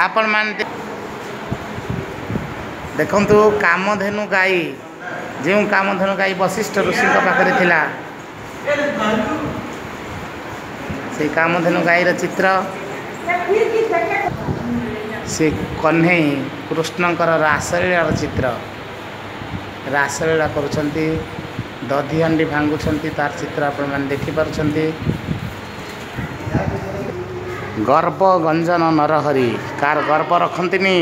ଆପଣମାନେ ଦେଖନ୍ତୁ କାମଧେନୁ ଗାଈ, ଯେଉଁ କାମଧେନୁ ଗାଈ ବଶିଷ୍ଠ ଋଷିଙ୍କ ପାଖରେ ଥିଲା, ସେଇ କାମଧେନୁ ଗାଈର ଚିତ୍ର। ସେ କହ୍ନେଇ କୃଷ୍ଣଙ୍କର ରାସଲୀଳାର ଚିତ୍ର। ରାସଲୀଳା କରୁଛନ୍ତି, ଦଧିହାଣ୍ଡି ଭାଙ୍ଗୁଛନ୍ତି, ତାର ଚିତ୍ର ଆପଣମାନେ ଦେଖିପାରୁଛନ୍ତି। ଗର୍ବ ଗଞ୍ଜନ ନରହରି, କାହାର ଗର୍ବ ରଖନ୍ତିନି।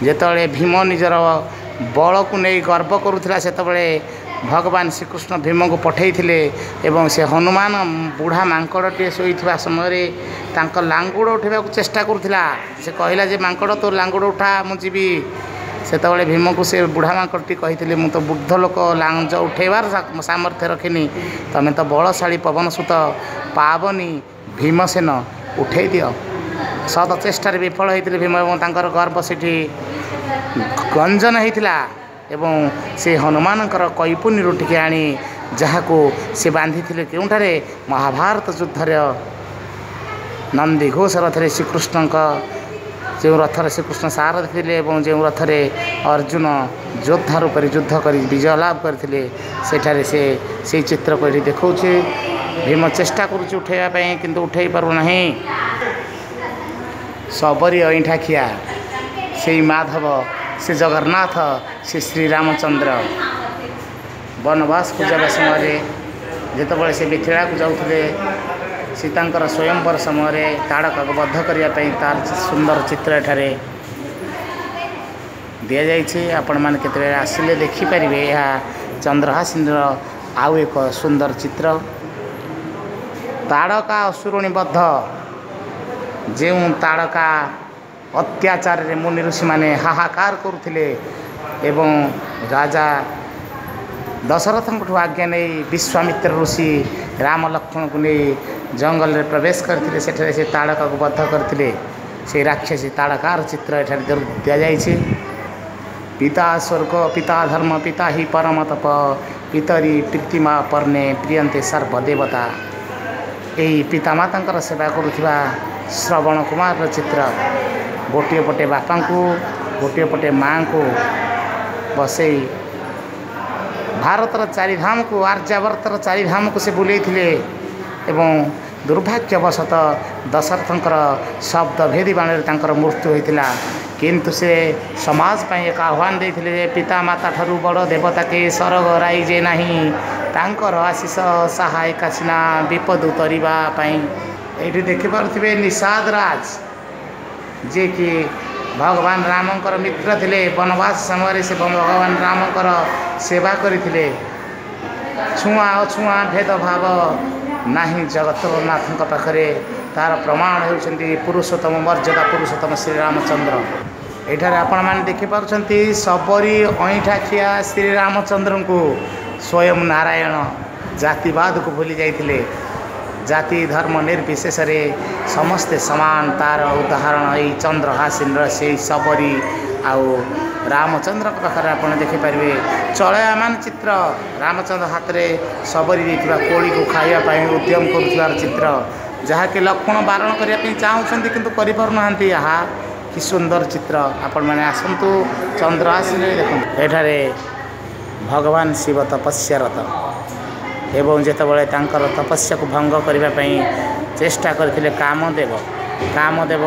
ଯେତେବେଳେ ଭୀମ ନିଜର ବଳକୁ ନେଇ ଗର୍ବ କରୁଥିଲା, ସେତେବେଳେ ଭଗବାନ ଶ୍ରୀକୃଷ୍ଣ ଭୀମକୁ ପଠାଇଥିଲେ ଏବଂ ସେ ହନୁମାନ ବୁଢ଼ା ମାଙ୍କଡ଼ଟିଏ ଶୋଇଥିବା ସମୟରେ ତାଙ୍କ ଲାଙ୍ଗୁଡ଼ ଉଠାଇବାକୁ ଚେଷ୍ଟା କରୁଥିଲା। ସେ କହିଲା ଯେ ମାଙ୍କଡ଼, ତୋ ଲାଙ୍ଗୁଡ଼ ଉଠା, ମୁଁ ଯିବି। ସେତେବେଳେ ଭୀମକୁ ସେ ବୁଢ଼ା ମାଙ୍କଡ଼ଟି କହିଥିଲେ, ମୁଁ ତ ବୃଦ୍ଧ ଲୋକ, ଲାଞ୍ଜ ଉଠେଇବାର ସାମର୍ଥ୍ୟ ରଖିନି, ତମେ ତ ବଳଶାଳୀ ପବନସୁତ ପାବନୀ ଭୀମସେନ, ଉଠେଇ ଦିଅ। ସତ ଚେଷ୍ଟାରେ ବିଫଳ ହୋଇଥିଲେ ଭୀମ ଏବଂ ତାଙ୍କର ଗର୍ବ ସେଠି ଗଞ୍ଜନ ହେଇଥିଲା ଏବଂ ସେ ହନୁମାନଙ୍କର କୈପୁନିରୁ ଟିକେ ଆଣି, ଯାହାକୁ ସେ ବାନ୍ଧିଥିଲେ କେଉଁଠାରେ, ମହାଭାରତ ଯୁଦ୍ଧର ନନ୍ଦିଘୋଷ ରଥରେ, ଶ୍ରୀକୃଷ୍ଣଙ୍କ ଯେଉଁ ରଥରେ ଶ୍ରୀକୃଷ୍ଣ ସାରଥି ଥିଲେ ଏବଂ ଯେଉଁ ରଥରେ ଅର୍ଜୁନ ଯୋଦ୍ଧା ରୂପରେ ଯୁଦ୍ଧ କରି ବିଜୟ ଲାଭ କରିଥିଲେ, ସେଠାରେ ସେ ସେଇ ଚିତ୍ରକୁ ଏଠି ଦେଖାଉଛି। ଭୀମ ଚେଷ୍ଟା କରୁଛି ଉଠାଇବା ପାଇଁ, କିନ୍ତୁ ଉଠାଇ ପାରୁନାହିଁ। ଶବରୀ ଅଇଁଠା ଖିଆ ସେଇ ମାଧବ, ସେ ଜଗନ୍ନାଥ, ସେ ଶ୍ରୀରାମଚନ୍ଦ୍ର ବନବାସକୁ ଯିବା ସମୟରେ, ଯେତେବେଳେ ସେ ମିଥିଳାକୁ ଯାଉଥିଲେ ସୀତାଙ୍କର ସ୍ୱୟଂବର ସମୟରେ ତାଡ଼କାକୁ ବଦ୍ଧ କରିବା ପାଇଁ, ତାର ସୁନ୍ଦର ଚିତ୍ର ଏଠାରେ ଦିଆଯାଇଛି। ଆପଣମାନେ କେତେବେଳେ ଆସିଲେ ଦେଖିପାରିବେ। ଏହା ଚନ୍ଦ୍ରହାସିନୀର ଆଉ ଏକ ସୁନ୍ଦର ଚିତ୍ର। ତାଡ଼କା ଅସୁରୁଣୀ ବଦ୍ଧ, ଯେଉଁ ତାଡ଼କା ଅତ୍ୟାଚାରରେ ମୁନି ଋଷିମାନେ ହାହାକାର କରୁଥିଲେ ଏବଂ ରାଜା ଦଶରଥଙ୍କଠୁ ଆଜ୍ଞା ନେଇ ବିଶ୍ୱାମିତ୍ର ଋଷି ରାମ ଲକ୍ଷ୍ମଣକୁ ନେଇ ଜଙ୍ଗଲରେ ପ୍ରବେଶ କରିଥିଲେ, ସେଠାରେ ସେ ତାଡ଼କାକୁ ବଦ୍ଧ କରିଥିଲେ। ସେଇ ରାକ୍ଷସୀ ତାଡ଼କାର ଚିତ୍ର ଏଠାରେ ଦିଆଯାଇଛି। ପିତା ସ୍ୱର୍ଗ, ପିତା ଧର୍ମ, ପିତା ହିଁ ପରମ ତପ, ପିତରି ପ୍ରୀତିମା ପର୍ଣ୍ଣେ ପ୍ରିୟନ୍ତେ ସର୍ବଦେବତା। ଏହି ପିତାମାତାଙ୍କର ସେବା କରୁଥିବା ଶ୍ରବଣ କୁମାରର ଚିତ୍ର। ଗୋଟିଏ ପଟେ ବାପାଙ୍କୁ, ଗୋଟିଏ ପଟେ ମାଆଙ୍କୁ ବସେଇ ଭାରତର ଚାରିଧାମକୁ, ଆର୍ଯ୍ୟାବର୍ତ୍ତର ଚାରିଧାମକୁ ସେ ବୁଲେଇଥିଲେ ଏବଂ ଦୁର୍ଭାଗ୍ୟବଶତଃ ଦଶରଥଙ୍କର ଶବ୍ଦ ଭେଦି ବାଣରେ ତାଙ୍କର ମୃତ୍ୟୁ ହୋଇଥିଲା। କିନ୍ତୁ ସେ ସମାଜ ପାଇଁ ଏକ ଆହ୍ୱାନ ଦେଇଥିଲେ ଯେ ପିତାମାତା ଠାରୁ ବଡ଼ ଦେବତା କେ ସରଗ ରାଇଜେ ନାହିଁ, ତାଙ୍କର ଆଶିଷ ସହାୟିକା ସିନା ବିପଦ ତରିବା ପାଇଁ। ଏଇଠି ଦେଖିପାରୁଥିବେ ନିଷାଦ ରାଜ, ଯିଏକି ଭଗବାନ ରାମଙ୍କର ମିତ୍ର ଥିଲେ। ବନବାସ ସମୟରେ ସେ ଭଗବାନ ରାମଙ୍କର ସେବା କରିଥିଲେ। ଛୁଆଁ ଅଛୁଆଁ ଭେଦଭାବ ନାହିଁ ଜଗତନାଥଙ୍କ ପାଖରେ, ତାର ପ୍ରମାଣ ହେଉଛନ୍ତି ପୁରୁଷୋତ୍ତମ, ମର୍ଯ୍ୟାଦା ପୁରୁଷୋତ୍ତମ ଶ୍ରୀରାମଚନ୍ଦ୍ର। ଏଠାରେ ଆପଣମାନେ ଦେଖିପାରୁଛନ୍ତି ଶବରୀ ଅଇଁଠା ଖିଆ ଶ୍ରୀରାମଚନ୍ଦ୍ରଙ୍କୁ। ସ୍ୱୟଂ ନାରାୟଣ ଜାତିବାଦକୁ ଭୁଲି ଯାଇଥିଲେ। ଜାତି ଧର୍ମ ନିର୍ବିଶେଷରେ ସମସ୍ତେ ସମାନ, ତାର ଉଦାହରଣ ଏଇ ଚନ୍ଦ୍ରହାସିନର ସେଇ ଶବରୀ ଆଉ ରାମଚନ୍ଦ୍ରଙ୍କ ପାଖରେ ଆପଣ ଦେଖିପାରିବେ ଚଳୟମାନ ଚିତ୍ର। ରାମଚନ୍ଦ୍ର ହାତରେ ଶବରୀ ଦେଇଥିବା କୋଳିକୁ ଖାଇବା ପାଇଁ ଉଦ୍ୟମ କରୁଥିବାର ଚିତ୍ର, ଯାହାକି ଲକ୍ଷ୍ମଣ ବାରଣ କରିବା ପାଇଁ ଚାହୁଁଛନ୍ତି କିନ୍ତୁ କରିପାରୁନାହାନ୍ତି। ଆହା, କି ସୁନ୍ଦର ଚିତ୍ର! ଆପଣମାନେ ଆସନ୍ତୁ ଚନ୍ଦ୍ରହାସିନରେ ଦେଖନ୍ତୁ। ଏଠାରେ ଭଗବାନ ଶିବ ତପସ୍ୟାରତ ଏବଂ ଯେତେବେଳେ ତାଙ୍କର ତପସ୍ୟାକୁ ଭଙ୍ଗ କରିବା ପାଇଁ ଚେଷ୍ଟା କରିଥିଲେ କାମଦେବ, କାମଦେବ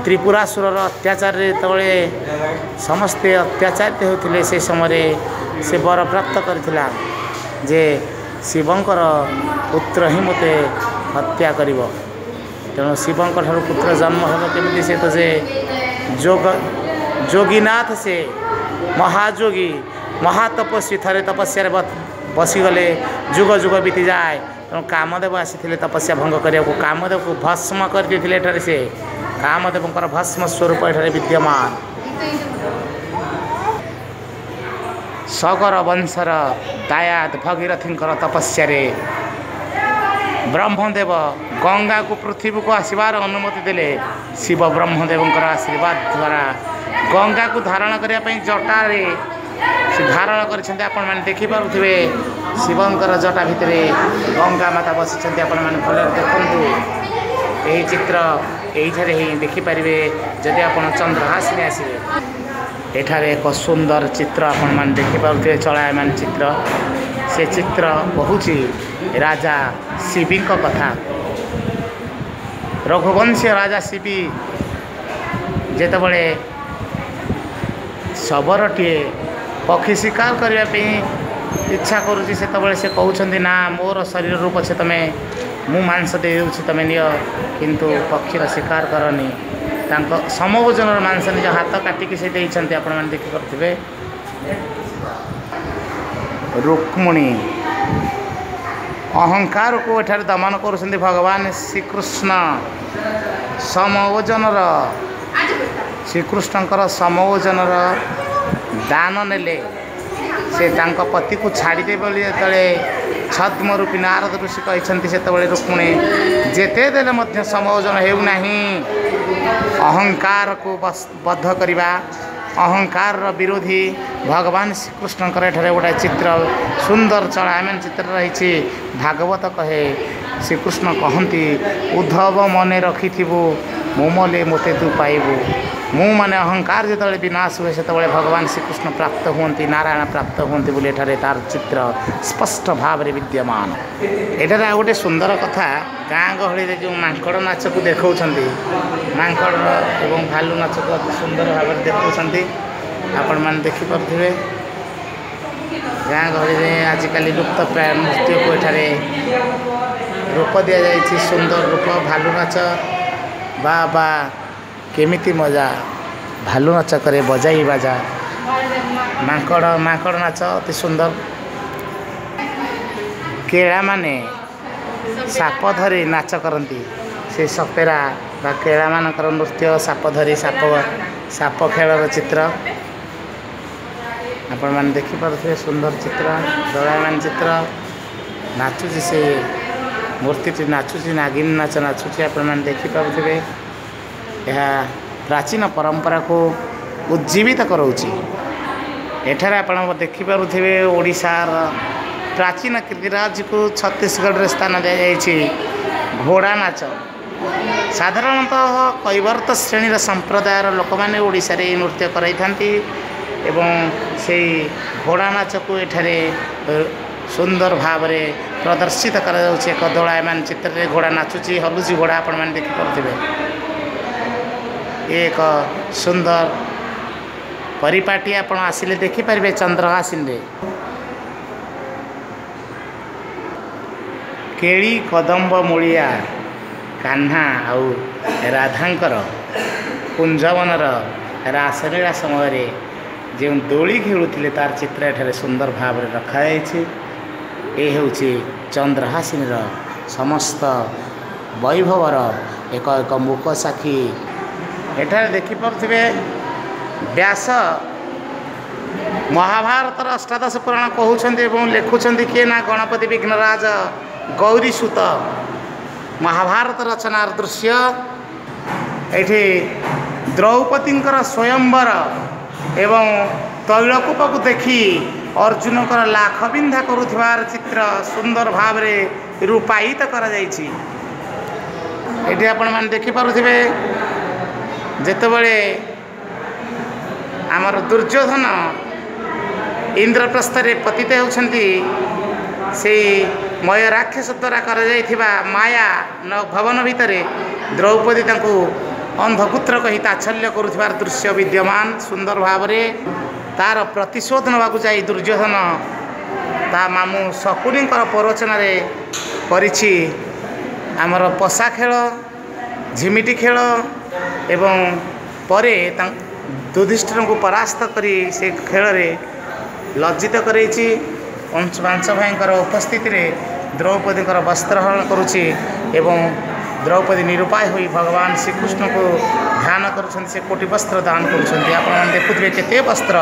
ତ୍ରିପୁରାସୁରର ଅତ୍ୟାଚାରରେ ଯେତେବେଳେ ସମସ୍ତେ ଅତ୍ୟାଚାରିତ ହେଉଥିଲେ, ସେ ସମୟରେ ସେ ବର ପ୍ରାପ୍ତ କରିଥିଲା ଯେ ଶିବଙ୍କର ପୁତ୍ର ହିଁ ମୋତେ ହତ୍ୟା କରିବ। ତେଣୁ ଶିବଙ୍କ ଠାରୁ ପୁତ୍ର ଜନ୍ମ ହେବ କେମିତି? ସେ ତ ସେ ଯୋଗ ଯୋଗୀନାଥ, ସେ ମହାଯୋଗୀ, ମହାତପସ୍ୱୀ। ଥରେ ତପସ୍ୟାରେ ବସିଗଲେ ଯୁଗ ଯୁଗ ବିତିଯାଏ। ତେଣୁ କାମଦେବ ଆସିଥିଲେ ତପସ୍ୟା ଭଙ୍ଗ କରିବାକୁ, କାମଦେବକୁ ଭସ୍ମ କରିଦେଇଥିଲେ। ଏଠାରେ ସେ କାମଦେବଙ୍କର ଭସ୍ମ ସ୍ୱରୂପ ଏଠାରେ ବିଦ୍ୟମାନ। ସଗର ବଂଶର ଦାୟାଦ ଭଗୀରଥୀଙ୍କର ତପସ୍ୟାରେ ବ୍ରହ୍ମଦେବ ଗଙ୍ଗାକୁ ପୃଥିବୀକୁ ଆସିବାର ଅନୁମତି ଦେଲେ। ଶିବ ବ୍ରହ୍ମଦେବଙ୍କର ଆଶୀର୍ବାଦ ଦ୍ୱାରା ଗଙ୍ଗାକୁ ଧାରଣ କରିବା ପାଇଁ ଜଟାରେ ସେ ଧାରଣ କରିଛନ୍ତି। ଆପଣମାନେ ଦେଖିପାରୁଥିବେ ଶିବଙ୍କର ଜଟା ଭିତରେ ଗଙ୍ଗା ମାତା ବସିଛନ୍ତି। ଆପଣମାନେ ଭଲରେ ଦେଖନ୍ତୁ ଏହି ଚିତ୍ର। ଏଇଠାରେ ହିଁ ଦେଖିପାରିବେ ଯଦି ଆପଣ ଚନ୍ଦ୍ରହାସିନୀ ଆସିବେ। ଏଠାରେ ଏକ ସୁନ୍ଦର ଚିତ୍ର ଆପଣମାନେ ଦେଖିପାରୁଥିବେ, ଚଳାୟମାନ ଚିତ୍ର। ସେ ଚିତ୍ର କହୁଛି ରାଜା ଶିବିଙ୍କ କଥା। ରଘୁବଂଶୀୟ ରାଜା ଶିବି ଯେତେବେଳେ ଶବରଟିଏ ପକ୍ଷୀ ଶିକାର କରିବା ପାଇଁ ଇଚ୍ଛା କରୁଛି, ସେତେବେଳେ ସେ କହୁଛନ୍ତି, ନା, ମୋର ଶରୀରରୁ ପଛେ ତୁମେ ମୁଁ ମାଂସ ଦେଇଦେଉଛି, ତୁମେ ନିଅ, କିନ୍ତୁ ପକ୍ଷୀର ଶିକାର କରନି। ତାଙ୍କ ସମ ଓଜନର ମାଂସ ନିଜ ହାତ କାଟିକି ସେ ଦେଇଛନ୍ତି, ଆପଣମାନେ ଦେଖିପାରୁଥିବେ। ରୁକ୍ମିଣୀ ଅହଙ୍କାରକୁ ଏଠାରେ ଦମନ କରୁଛନ୍ତି ଭଗବାନ ଶ୍ରୀକୃଷ୍ଣ। ସମ ଓଜନର ଶ୍ରୀକୃଷ୍ଣଙ୍କର ସମ ଓଜନର ଦାନ ନେଲେ। ସେ ତାଙ୍କ ପତିକୁ ଛାଡ଼ିଦେବେ ବୋଲି ଯେତେବେଳେ ଛଦ୍ମ ରୂପୀ ନାରଦ ଋଷି କହିଛନ୍ତି, ସେତେବେଳେ ରୁକ୍ମିଣୀ ଯେତେ ଦେଲେ ମଧ୍ୟ ସମ ଓଜନ ହେଉନାହିଁ। ଅହଙ୍କାରକୁ ବଦ୍ଧ କରିବା, ଅହଙ୍କାରର ବିରୋଧୀ ଭଗବାନ ଶ୍ରୀକୃଷ୍ଣଙ୍କର ଏଠାରେ ଗୋଟାଏ ଚିତ୍ର, ସୁନ୍ଦର ଚଳାୟମାନ ଚିତ୍ର ରହିଛି। ଭାଗବତ କହେ, ଶ୍ରୀକୃଷ୍ଣ କହନ୍ତି, ଉଦ୍ଧବ ମନେ ରଖିଥିବୁ, ମୁଁ ମଲେ ମୋତେ ତୁ ପାଇବୁ। ମୁଁ ମାନେ ଅହଙ୍କାର ଯେତେବେଳେ ବିନାଶ ହୁଏ, ସେତେବେଳେ ଭଗବାନ ଶ୍ରୀକୃଷ୍ଣ ପ୍ରାପ୍ତ ହୁଅନ୍ତି, ନାରାୟଣ ପ୍ରାପ୍ତ ହୁଅନ୍ତି ବୋଲି ଏଠାରେ ତାର ଚିତ୍ର ସ୍ପଷ୍ଟ ଭାବରେ ବିଦ୍ୟମାନ। ଏଠାରେ ଆଉ ଗୋଟେ ସୁନ୍ଦର କଥା, ଗାଁ ଗହଳିରେ ଯେଉଁ ମାଙ୍କଡ଼ ନାଚକୁ ଦେଖାଉଛନ୍ତି, ମାଙ୍କଡ଼ର ଏବଂ ଭାଲୁ ନାଚକୁ ଅତି ସୁନ୍ଦର ଭାବରେ ଦେଖାଉଛନ୍ତି, ଆପଣମାନେ ଦେଖିପାରୁଥିବେ। ଗାଁ ଗହଳିରେ ଆଜିକାଲି ଲୁପ୍ତ ପ୍ରାୟ ନୃତ୍ୟକୁ ଏଠାରେ ରୂପ ଦିଆଯାଇଛି, ସୁନ୍ଦର ରୂପ। ଭାଲୁ ନାଚ ବା ବା କେମିତି ମଜା, ଭାଲୁ ନାଚ କରେ ବଜାଇ ବାଜା। ମାଙ୍କଡ଼ ନାଚ ଅତି ସୁନ୍ଦର। କେଳାମାନେ ସାପ ଧରି ନାଚ କରନ୍ତି, ସେ ସପେରା ବା କେଳାମାନଙ୍କର ନୃତ୍ୟ, ସାପ ଧରି ସାପ ଖେଳର ଚିତ୍ର ଆପଣମାନେ ଦେଖିପାରୁଥିବେ। ସୁନ୍ଦର ଚିତ୍ର, ଦୋଳାୟମାନ ଚିତ୍ର। ନାଚୁଛି ସେ ମୂର୍ତ୍ତିଟି, ନାଚୁଛି, ନାଗିନୀ ନାଚ ନାଚୁଛି, ଆପଣମାନେ ଦେଖିପାରୁଥିବେ। ଏହା ପ୍ରାଚୀନ ପରମ୍ପରାକୁ ଉଜ୍ଜୀବିତ କରାଉଛି। ଏଠାରେ ଆପଣ ଦେଖିପାରୁଥିବେ, ଓଡ଼ିଶାର ପ୍ରାଚୀନ କୀର୍ତ୍ତିରାଜକୁ ଛତିଶଗଡ଼ରେ ସ୍ଥାନ ଦିଆଯାଇଛି। ଘୋଡ଼ା ନାଚ ସାଧାରଣତଃ କୈବର୍ତ୍ତ ଶ୍ରେଣୀର ସମ୍ପ୍ରଦାୟର ଲୋକମାନେ ଓଡ଼ିଶାରେ ଏହି ନୃତ୍ୟ କରାଇଥାନ୍ତି ଏବଂ ସେଇ ଘୋଡ଼ା ନାଚକୁ ଏଠାରେ ସୁନ୍ଦର ଭାବରେ ପ୍ରଦର୍ଶିତ କରାଯାଉଛି। ଏକ ଦୋଳାୟମାନ ଚିତ୍ରରେ ଘୋଡ଼ା ନାଚୁଛି, ହଲୁଛି ଘୋଡ଼ା, ଆପଣମାନେ ଦେଖିପାରୁଥିବେ। ଏ ଏକ ସୁନ୍ଦର ପରିପାଟି, ଆପଣ ଆସିଲେ ଦେଖିପାରିବେ ଚନ୍ଦ୍ରହାସିନରେ। କେଳି କଦମ୍ବ ମୂଳିଆ କାହ୍ନା ଆଉ ରାଧାଙ୍କର କୁଞ୍ଜବନର ରାସଲୀଳା ସମୟରେ ଯେଉଁ ଦୋଳି ଖେଳୁଥିଲେ, ତାର ଚିତ୍ର ଏଠାରେ ସୁନ୍ଦର ଭାବରେ ରଖାଯାଇଛି। ଏ ହେଉଛି ଚନ୍ଦ୍ରହାସିନୀର ସମସ୍ତ ବୈଭବର ଏକ ଏକ ମୂକ ସାକ୍ଷୀ। ଏଠାରେ ଦେଖିପାରୁଥିବେ, ବ୍ୟାସ ମହାଭାରତର ଅଷ୍ଟାଦଶ ପୁରାଣ କହୁଛନ୍ତି ଏବଂ ଲେଖୁଛନ୍ତି କିଏ ନା ଗଣପତି ବିଘ୍ନରାଜ ଗୌରୀ ସୁତ। ମହାଭାରତ ରଚନାର ଦୃଶ୍ୟ। ଏଠି ଦ୍ରୌପଦୀଙ୍କର ସ୍ୱୟମ୍ବର ଏବଂ ତୈଳକୂପକୁ ଦେଖି ଅର୍ଜୁନଙ୍କର ଲାଖ ବିନ୍ଧା କରୁଥିବାର ଚିତ୍ର ସୁନ୍ଦର ଭାବରେ ରୂପାୟିତ କରାଯାଇଛି। ଏଠି ଆପଣମାନେ ଦେଖିପାରୁଥିବେ, ଯେତେବେଳେ ଆମର ଦୁର୍ଯ୍ୟୋଧନ ଇନ୍ଦ୍ରପ୍ରସ୍ଥରେ ପତିତ ହେଉଛନ୍ତି, ସେଇ ମୟ ରାକ୍ଷସ ଦ୍ୱାରା କରାଯାଇଥିବା ମାୟା ଭବନ ଭିତରେ ଦ୍ରୌପଦୀ ତାଙ୍କୁ ଅନ୍ଧପୁତ୍ର କହି ତାଚ୍ଛଲ୍ୟ କରୁଥିବାର ଦୃଶ୍ୟ ବିଦ୍ୟମାନ ସୁନ୍ଦର ଭାବରେ। ତାର ପ୍ରତିଶୋଧ ନେବାକୁ ଯାଇ ଦୁର୍ଯ୍ୟୋଧନ ତା ମାମୁଁ ଶକୁନିଙ୍କର ପ୍ରରୋଚନାରେ କରିଛି ଆମର ପଶା ଖେଳ, ଝିମିଟି ଖେଳ ଏବଂ ପରେ ଯୁଧିଷ୍ଠିରଙ୍କୁ ପରାସ୍ତ କରି ସେ ଖେଳରେ ଲଜ୍ଜିତ କରେଇଛି। ପାଞ୍ଚ ଭାଇଙ୍କର ଉପସ୍ଥିତିରେ ଦ୍ରୌପଦୀଙ୍କର ବସ୍ତ୍ରହରଣ କରୁଛି ଏବଂ ଦ୍ରୌପଦୀ ନିରୁପାୟ ହୋଇ ଭଗବାନ ଶ୍ରୀକୃଷ୍ଣଙ୍କୁ ଧ୍ୟାନ କରୁଛନ୍ତି। ସେ କୋଟି ବସ୍ତ୍ର ଦାନ କରୁଛନ୍ତି। ଆପଣମାନେ ଦେଖୁଥିବେ କେତେ ବସ୍ତ୍ର।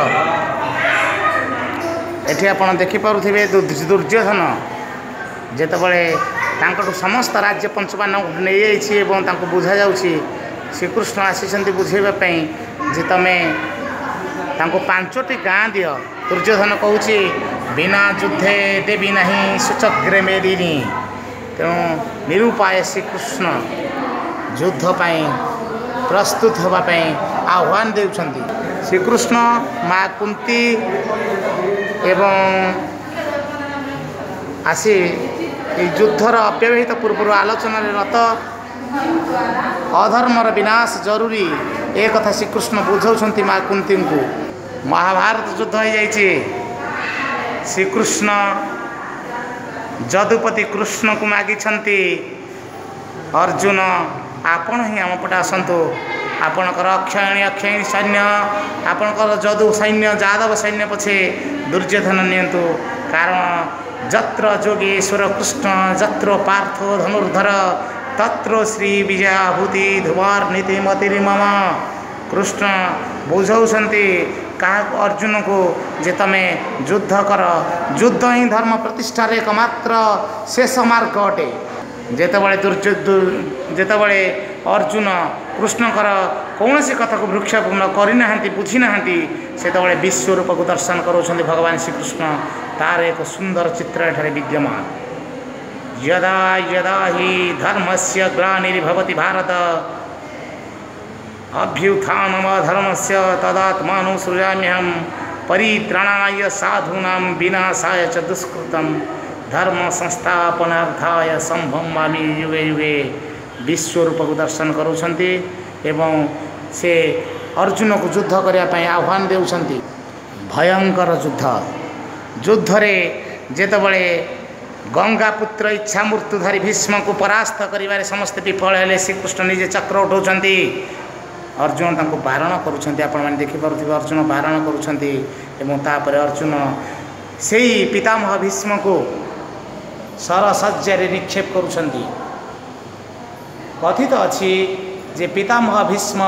ଏଠି ଆପଣ ଦେଖିପାରୁଥିବେ, ଦୁର୍ଯ୍ୟୋଧନ ଯେତେବେଳେ ତାଙ୍କଠୁ ସମସ୍ତ ରାଜ୍ୟ ପଞ୍ଚମାନଙ୍କୁ ନେଇଯାଇଛି ଏବଂ ତାଙ୍କୁ ବୁଝାଯାଉଛି, ଶ୍ରୀକୃଷ୍ଣ ଆସିଛନ୍ତି ବୁଝେଇବା ପାଇଁ ଯେ ତୁମେ ତାଙ୍କୁ 5ଟି ଗାଁ ଦିଅ। ଦୁର୍ଯ୍ୟୋଧନ କହୁଛି, ବିନା ଯୁଦ୍ଧେ ଦେବି ନାହିଁ ସୁଚଗ୍ରେ ମେଦିନୀ। ତେଣୁ ନିରୁପାୟ ଶ୍ରୀକୃଷ୍ଣ ଯୁଦ୍ଧ ପାଇଁ ପ୍ରସ୍ତୁତ ହେବା ପାଇଁ ଆହ୍ୱାନ ଦେଉଛନ୍ତି। ଶ୍ରୀକୃଷ୍ଣ, ମା କୁନ୍ତି ଏବଂ ଆସି ଏହି ଯୁଦ୍ଧର ଅବ୍ୟବହିତ ପୂର୍ବରୁ ଆଲୋଚନାରେ ରତ। ଅଧର୍ମର ବିନାଶ ଜରୁରୀ, ଏ କଥା ଶ୍ରୀକୃଷ୍ଣ ବୁଝାଉଛନ୍ତି ମା କୁନ୍ତୀଙ୍କୁ। ମହାଭାରତ ଯୁଦ୍ଧ ହୋଇଯାଇଛି। ଶ୍ରୀକୃଷ୍ଣ ଯଦୁପତି କୃଷ୍ଣକୁ ମାଗିଛନ୍ତି, ଅର୍ଜୁନ ଆପଣ ହିଁ ଆମ ପଟେ ଆସନ୍ତୁ, ଆପଣଙ୍କର ଅକ୍ଷୟଣୀ ଅକ୍ଷୟଣୀ ସୈନ୍ୟ, ଆପଣଙ୍କର ଯଦୁ ସୈନ୍ୟ, ଯାଦବ ସୈନ୍ୟ ପଛେ ଦୁର୍ଯ୍ୟୋଧନ ନିଅନ୍ତୁ। କାରଣ ଯତ୍ର ଯୋଗେଶ୍ୱର କୃଷ୍ଣ ଯତ୍ର ପାର୍ଥ ଧନୁର୍ଧର ତତ୍ର ଶ୍ରୀ ବିଜୟାଭୂତି ଧୁବାର୍ନୀତି ମତିରିମମ। କୃଷ୍ଣ ବୁଝାଉଛନ୍ତି କାହାକୁ? ଅର୍ଜୁନକୁ, ଯେ ତମେ ଯୁଦ୍ଧ କର, ଯୁଦ୍ଧ ହିଁ ଧର୍ମ ପ୍ରତିଷ୍ଠାରେ ଏକମାତ୍ର ଶେଷ ମାର୍ଗ ଅଟେ। ଯେତେବେଳେ ଅର୍ଜୁନ କୃଷ୍ଣଙ୍କର କୌଣସି କଥାକୁ ଭୃକ୍ଷେପ କରିନାହାନ୍ତି, ବୁଝିନାହାନ୍ତି, ସେତେବେଳେ ବିଶ୍ୱରୂପକୁ ଦର୍ଶନ କରାଉଛନ୍ତି ଭଗବାନ ଶ୍ରୀକୃଷ୍ଣ। ତାର ଏକ ସୁନ୍ଦର ଚିତ୍ର ଏଠାରେ ବିଦ୍ୟମାନ। ଯଦା ଯଦା ହି ଧର୍ମସ୍ୟ ଗ୍ଲାନିର୍ଭବତି ଭାରତ ଅଭ୍ୟୁତ୍ଥାନମଧର୍ମସ୍ୟ ତଦାତ୍ମାନୁ ସୃଜାମ୍ୟହಂ ପରିତ୍ରାଣାୟ ସାଧୂନାं ବିନାଶାୟ ଚ ଦୁଷ୍କୃତಂ ଧର୍ମ ସଂସ୍ଥାପନାର୍ଥାୟ ସମ୍ଭବାମି ଯୁଗେ ଯୁଗେ। ବିଶ୍ୱରୂପକୁ ଦର୍ଶନ କରୁଛନ୍ତି ଏବଂ ସେ ଅର୍ଜୁନକୁ ଯୁଦ୍ଧ କରିବା ପାଇଁ ଆହ୍ୱାନ ଦେଉଛନ୍ତି। ଭୟଙ୍କର ଯୁଦ୍ଧ। ଯୁଦ୍ଧରେ ଯେତେବେଳେ ଗଙ୍ଗାପୁତ୍ର ଇଚ୍ଛା ମୃତ୍ୟୁଧାରୀ ଭୀଷ୍ମକୁ ପରାସ୍ତ କରିବାରେ ସମସ୍ତେ ବିଫଳ ହେଲେ, ଶ୍ରୀକୃଷ୍ଣ ନିଜେ ଚକ୍ର ଉଠାଉଛନ୍ତି। ଅର୍ଜୁନ ତାଙ୍କୁ ବାରଣ କରୁଛନ୍ତି। ଆପଣମାନେ ଦେଖିପାରୁଥିବେ ଅର୍ଜୁନ ବାରଣ କରୁଛନ୍ତି ଏବଂ ତାପରେ ଅର୍ଜୁନ ସେଇ ପିତାମହ ଭୀଷ୍ମକୁ ସରଶଯ୍ୟାରେ ନିକ୍ଷେପ କରୁଛନ୍ତି। କଥିତ ଅଛି ଯେ ପିତାମହ ଭୀଷ୍ମ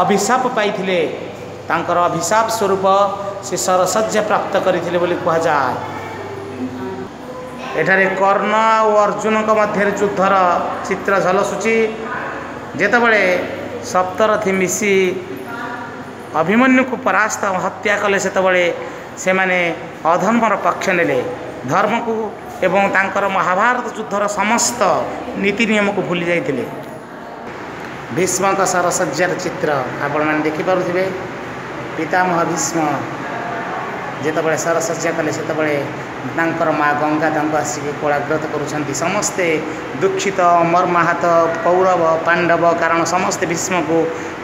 ଅଭିଶାପ ପାଇଥିଲେ, ତାଙ୍କର ଅଭିଶାପ ସ୍ୱରୂପ ସେ ସରଶଯ୍ୟା ପ୍ରାପ୍ତ କରିଥିଲେ ବୋଲି କୁହାଯାଏ। ଏଠାରେ କର୍ଣ୍ଣ ଆଉ ଅର୍ଜୁନଙ୍କ ମଧ୍ୟରେ ଯୁଦ୍ଧର ଚିତ୍ର ଝଲସୁଛି। ଯେତେବେଳେ ସପ୍ତରଥୀ ମିଶି ଅଭିମନ୍ୟୁକୁ ପରାସ୍ତ ହତ୍ୟା କଲେ, ସେତେବେଳେ ସେମାନେ ଅଧର୍ମର ପକ୍ଷ ନେଲେ, ଧର୍ମକୁ ଏବଂ ତାଙ୍କର ମହାଭାରତ ଯୁଦ୍ଧର ସମସ୍ତ ନୀତି ନିୟମକୁ ଭୁଲି ଯାଇଥିଲେ। ଭୀଷ୍ମଙ୍କ ସରଶଯ୍ୟାର ଚିତ୍ର ଆପଣମାନେ ଦେଖିପାରୁଥିବେ। ପିତାମହ ଭୀଷ୍ମ ଯେତେବେଳେ ସରଶଯ୍ୟା କଲେ, ସେତେବେଳେ ତାଙ୍କର ମା ଗଙ୍ଗା ତାଙ୍କୁ ଆସିକି କୋଳାଗ୍ରତ କରୁଛନ୍ତି। ସମସ୍ତେ ଦୁଃଖିତ, ମର୍ମାହତ କୌରବ ପାଣ୍ଡବ, କାରଣ ସମସ୍ତେ ଭୀଷ୍ମକୁ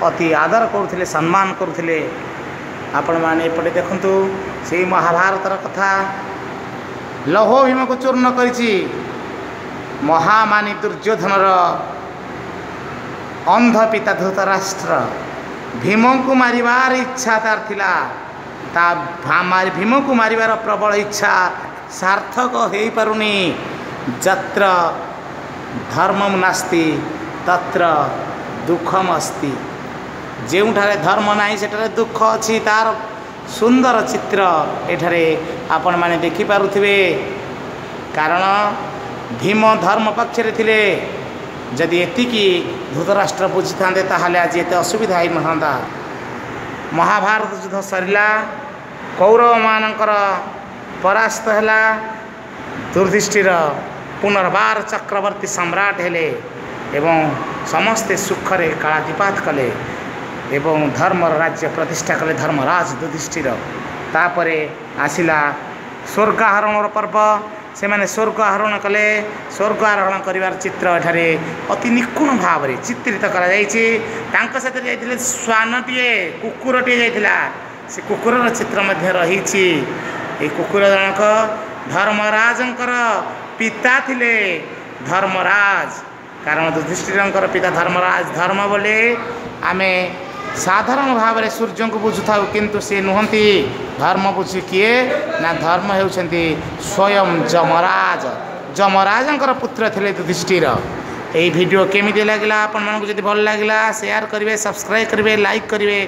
ଅତି ଆଦର କରୁଥିଲେ, ସମ୍ମାନ କରୁଥିଲେ। ଆପଣମାନେ ଏପଟେ ଦେଖନ୍ତୁ ସେଇ ମହାଭାରତର କଥା। ଲୌହ ଭୀମକୁ ଚୂର୍ଣ୍ଣ କରିଛି ମହାମାନୀ ଦୁର୍ଯ୍ୟୋଧନର ଅନ୍ଧ ପିତା ଧୃତରାଷ୍ଟ୍ର। ଭୀମଙ୍କୁ ମାରିବାର ଇଚ୍ଛା ତାର ଥିଲା, ତା ଭୀମକୁ ମାରିବାର ପ୍ରବଳ ଇଚ୍ଛା ସାର୍ଥକ ହେଇପାରୁନି। ଯତ୍ର ଧର୍ମମ୍ ନାସ୍ତି ତତ୍ର ଦୁଃଖମ୍ ଅସ୍ତି। ଯେଉଁଠାରେ ଧର୍ମ ନାହିଁ ସେଠାରେ ଦୁଃଖ ଅଛି। ତାର ସୁନ୍ଦର ଚିତ୍ର ଏଠାରେ ଆପଣମାନେ ଦେଖିପାରୁଥିବେ। କାରଣ ଭୀମ ଧର୍ମ ପକ୍ଷରେ ଥିଲେ। ଯଦି ଏତିକି ଧୃତରାଷ୍ଟ୍ର ବୁଝିଥାନ୍ତେ ତାହେଲେ ଆଜି ଏତେ ଅସୁବିଧା ହେଇନଥାନ୍ତା। ମହାଭାରତ ଯୁଦ୍ଧ ସରିଲା, କୌରବମାନଙ୍କର ପରାସ୍ତ ହେଲା, ଯୁଧିଷ୍ଠିର ପୁନର୍ବାର ଚକ୍ରବର୍ତ୍ତୀ ସମ୍ରାଟ ହେଲେ ଏବଂ ସମସ୍ତେ ସୁଖରେ କାଳାତିପାତ କଲେ ଏବଂ ଧର୍ମର ରାଜ୍ୟ ପ୍ରତିଷ୍ଠା କଲେ ଧର୍ମରାଜ ଯୁଧିଷ୍ଠିର। ତାପରେ ଆସିଲା ସ୍ୱର୍ଗ ଆରୋହଣର ପର୍ବ। ସେମାନେ ସ୍ୱର୍ଗ ଆରୋହଣ କଲେ। ସ୍ୱର୍ଗ ଆରୋହଣ କରିବାର ଚିତ୍ର ଏଠାରେ ଅତି ନିଖୁଣ ଭାବରେ ଚିତ୍ରିତ କରାଯାଇଛି। ତାଙ୍କ ସାଥିରେ ଯାଇଥିଲେ ଶ୍ୱାନଟିଏ, କୁକୁରଟିଏ ଯାଇଥିଲା। ସେ କୁକୁରର ଚିତ୍ର ମଧ୍ୟ ରହିଛି। ଏଇ କୁକୁର ଜଣକ ଧର୍ମରାଜଙ୍କର ପିତା ଥିଲେ, ଧର୍ମରାଜ। କାରଣ ଯୁଧିଷ୍ଠିରଙ୍କର ପିତା ଧର୍ମରାଜ। ଧର୍ମ ବୋଲି ଆମେ ସାଧାରଣ ଭାବରେ ସୂର୍ଯ୍ୟଙ୍କୁ ବୁଝୁଥାଉ, କିନ୍ତୁ ସେ ନୁହନ୍ତି। ଧର୍ମ ବୁଝି କିଏ ନା ଧର୍ମ ହେଉଛନ୍ତି ସ୍ୱୟଂ ଯମରାଜ। ଯମରାଜଙ୍କର ପୁତ୍ର ଥିଲେ ଯୁଧିଷ୍ଠିର। ଏଇ ଭିଡ଼ିଓ କେମିତି ଲାଗିଲା ଆପଣମାନଙ୍କୁ? ଯଦି ଭଲ ଲାଗିଲା ସେୟାର କରିବେ, ସବସ୍କ୍ରାଇବ୍ କରିବେ, ଲାଇକ୍ କରିବେ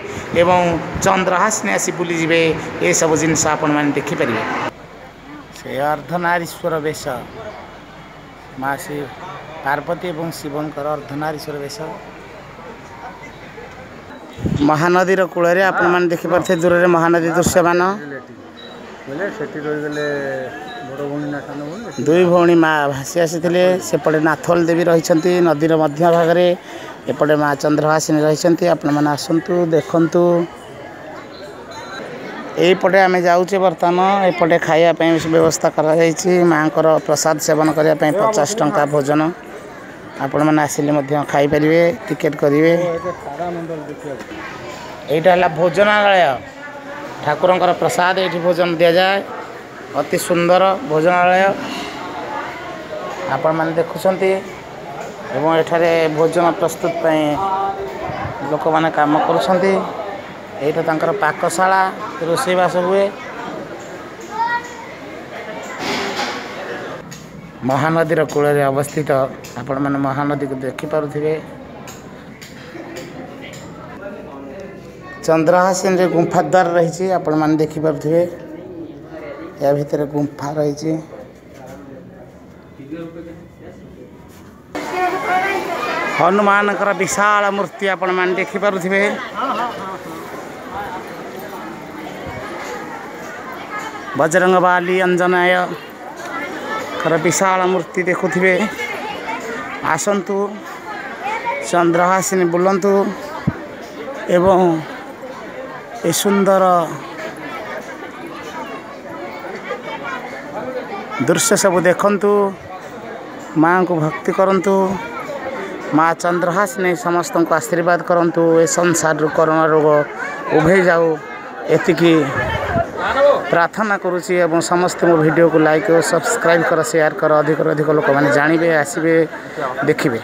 ଏବଂ ଚନ୍ଦ୍ରହାସିନୀ ଆସି ବୁଲିଯିବେ। ଏସବୁ ଜିନିଷ ଆପଣମାନେ ଦେଖିପାରିବେ। ସେ ଅର୍ଦ୍ଧନାରୀଶ୍ୱର ବେଶ, ମା ଶ୍ରୀ ପାର୍ବତୀ ଏବଂ ଶିବଙ୍କର ଅର୍ଦ୍ଧନାରୀଶ୍ୱର ବେଶ। ମହାନଦୀର କୂଳରେ ଆପଣମାନେ ଦେଖିପାରୁଥିବେ ଦୂରରେ ମହାନଦୀ ଦୃଶ୍ୟମାନ। ସେଠି ରହିଗଲେ ବଡ଼ ଭଉଣୀ ନା ସାନ ଭଉଣୀ? ଦୁଇ ଭଉଣୀ ମା ଭାସି ଆସିଥିଲେ। ସେପଟେ ନାଥଲ ଦେବୀ ରହିଛନ୍ତି ନଦୀର ମଧ୍ୟ ଭାଗରେ। ଏପଟେ ମା ଚନ୍ଦ୍ରହାସିନୀ ରହିଛନ୍ତି। ଆପଣମାନେ ଆସନ୍ତୁ, ଦେଖନ୍ତୁ। ଏଇପଟେ ଆମେ ଯାଉଛେ ବର୍ତ୍ତମାନ। ଏପଟେ ଖାଇବା ପାଇଁ ବ୍ୟବସ୍ଥା କରାଯାଇଛି। ମାଆଙ୍କର ପ୍ରସାଦ ସେବନ କରିବା ପାଇଁ 50 ଟଙ୍କା ଭୋଜନ। ଆପଣମାନେ ଆସିଲେ ମଧ୍ୟ ଖାଇପାରିବେ, ଟିକେଟ୍ କରିବେ। ତାରାମଣ୍ଡଳ ଦେଖିବାକୁ। ଏଇଟା ହେଲା ଭୋଜନାଳୟ। ଠାକୁରଙ୍କର ପ୍ରସାଦ ଏଇଠି ଭୋଜନ ଦିଆଯାଏ। ଅତି ସୁନ୍ଦର ଭୋଜନାଳୟ ଆପଣମାନେ ଦେଖୁଛନ୍ତି ଏବଂ ଏଠାରେ ଭୋଜନ ପ୍ରସ୍ତୁତ ପାଇଁ ଲୋକମାନେ କାମ କରୁଛନ୍ତି। ଏଇଟା ତାଙ୍କର ପାକଶାଳା, ରୋଷେଇବାସ ହୁଏ। ମହାନଦୀର କୂଳରେ ଅବସ୍ଥିତ। ଆପଣମାନେ ମହାନଦୀକୁ ଦେଖିପାରୁଥିବେ। ଚନ୍ଦ୍ରହାସିନୀରେ ଗୁମ୍ଫା ଦ୍ୱାର ରହିଛି, ଆପଣମାନେ ଦେଖିପାରୁଥିବେ। ୟା ଭିତରେ ଗୁମ୍ଫା ରହିଛି। ହନୁମାନଙ୍କର ବିଶାଳ ମୂର୍ତ୍ତି ଆପଣମାନେ ଦେଖିପାରୁଥିବେ। ବଜରଙ୍ଗ ବାଲି ଅଞ୍ଜନେୟଙ୍କର ବିଶାଳ ମୂର୍ତ୍ତି ଦେଖୁଥିବେ। ଆସନ୍ତୁ, ଚନ୍ଦ୍ରହାସିନୀ ବୁଲନ୍ତୁ ଏବଂ ଏ ସୁନ୍ଦର ଦୃଶ୍ୟ ସବୁ ଦେଖନ୍ତୁ, ମାଆଙ୍କୁ ଭକ୍ତି କରନ୍ତୁ। ମା ଚନ୍ଦ୍ରହାସିନୀ ସମସ୍ତଙ୍କୁ ଆଶୀର୍ବାଦ କରନ୍ତୁ। ଏ ସଂସାରରୁ କରୋନା ରୋଗ ଉଭେଇ ଯାଉ, ଏତିକି ପ୍ରାର୍ଥନା କରୁଛି। ଏବଂ ସମସ୍ତେ ମୋ ଭିଡ଼ିଓକୁ ଲାଇକ୍ ଓ ସବସ୍କ୍ରାଇବ୍ କର, ସେୟାର କର। ଅଧିକରୁ ଅଧିକ ଲୋକମାନେ ଜାଣିବେ, ଆସିବେ, ଦେଖିବେ।